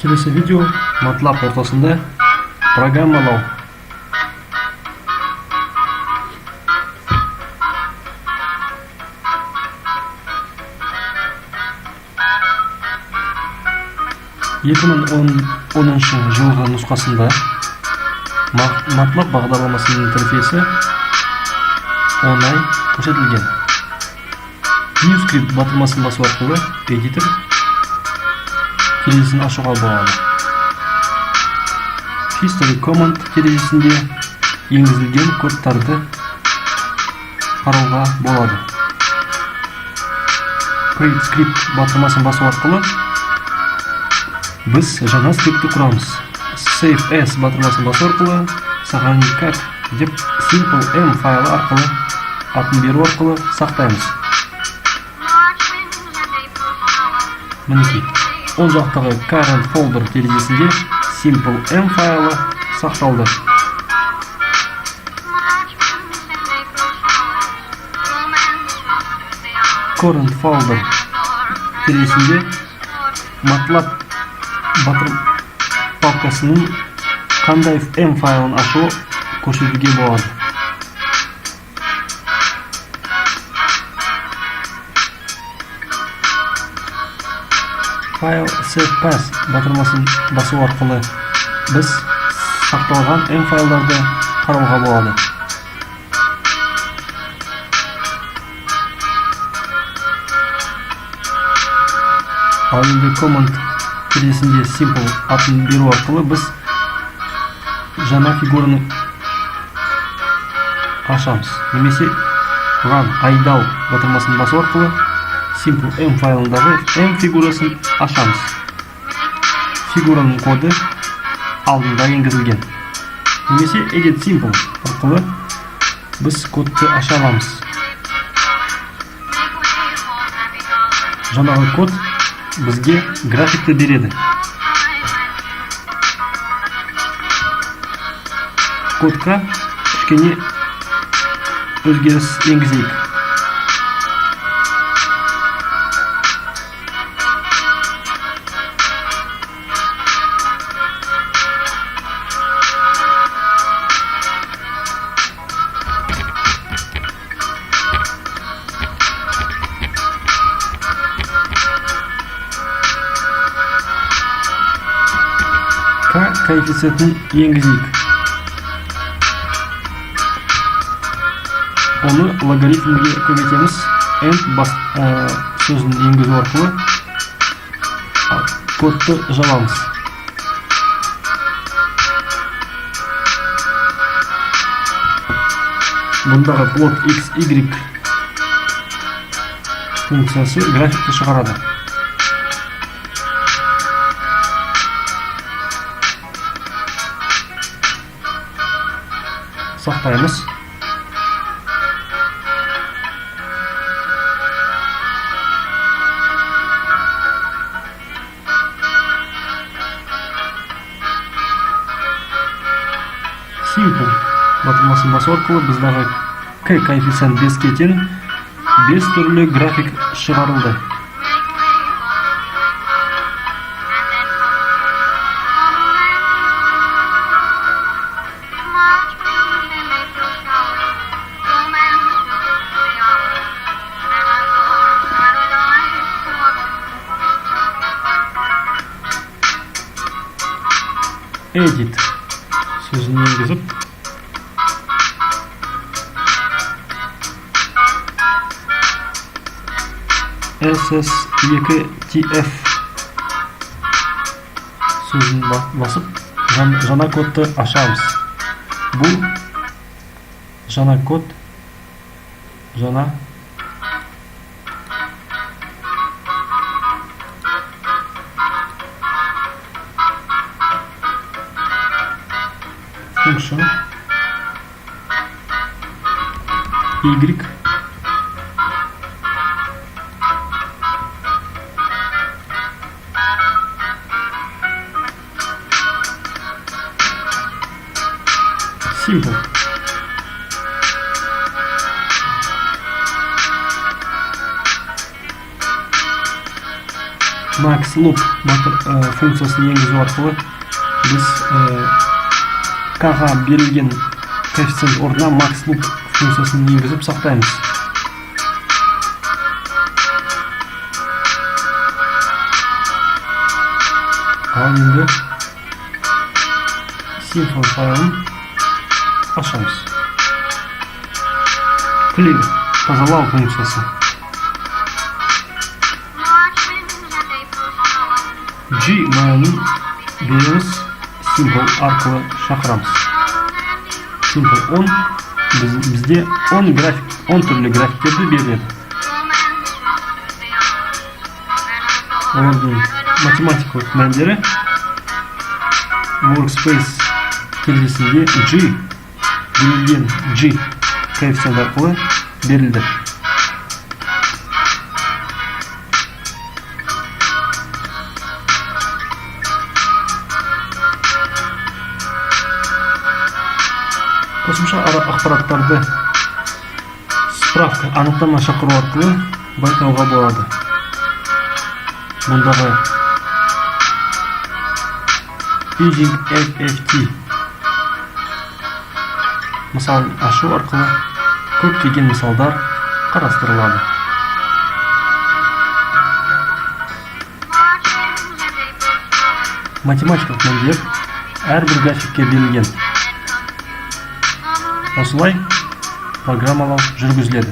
Келесі видео MATLAB ортасында программалау. 2010 жылғы нұсқасында MATLAB бағдарламасының интерфейсі оңай көрсетілген. New Script батырмасын басу арқылы editor терезесін ашуға болады. History Command терезесінде енгізілген кодтарды қарауға болады. Create Script батырмасын басу арқылы біз жаңа скриптті құрамыз. Save As батырмасын басу арқылы сохранить как деп simple m файлы арқылы атын беру арқылы сақтаймыз. Мінекей, оң жақтағы Current Folder терезесінде simple m файлы сақталды. Current Folder терезесінде MATLAB батыр папкасының қандай m файлын ашу көрсетуге болады. File Save As батырмасын басу арқылы біз сақталған m файлдарды қарауға болады. Ал енді Command терезесінде simple атын беру арқылы біз жаңа фигураны ашамыз немесе Run, айдау батырмасын басу арқылы simple m файлындағы m фигурасын ашамыз. Фигураның коды алдында енгізілген. Немесе Edit Simple арқылы біз кодты аша аламыз. Жаңағы код бізге графикті береді. Кодқа кішкене өзгеріс енгізейік. К коэффициентін енгізейік. Оны логарифмге көбейтеміз. End бас, сөзін енгізу арқылы кодты жабамыз. Бұндағы plot x y функциясы графикті шығарады. Сақтаймыз. Simple батырмасын басу арқылы біздағы к коэффициент 5-ке тең 5 түрлі график шығарылды. March winds and April showers, romance fills the hours, and I thought paradise for two. Edit сөзін енгізіп, SS2TF сөзін басып жаңа кодты ашамыз. Бұл жаңа код, жаңа function y simple. Max loop функциясын енгізу арқылы біз k-ға берілген коэффициент орнына max loop функциясын енгізіп сақтаймыз. Ал енді simple файлын ашамыз. Clear тазалау функциясы. G мәнін береміз, simple арқылы шақырамыз. Simple 10 бізде 10 график, 10 түрлі графиктерді береді. Олардың математикалық мәндері workspace терезесінде G берілген G коэффициент арқылы берілді. Қосымша ақпараттарды справка анықтама шақыру арқылы байқауға болады. Мұндағы using FFT мысалын ашу арқылы көптеген мысалдар қарастырылады. Математикалық мәндер әрбір графикке берілген. Осылай программалау жүргізіледі.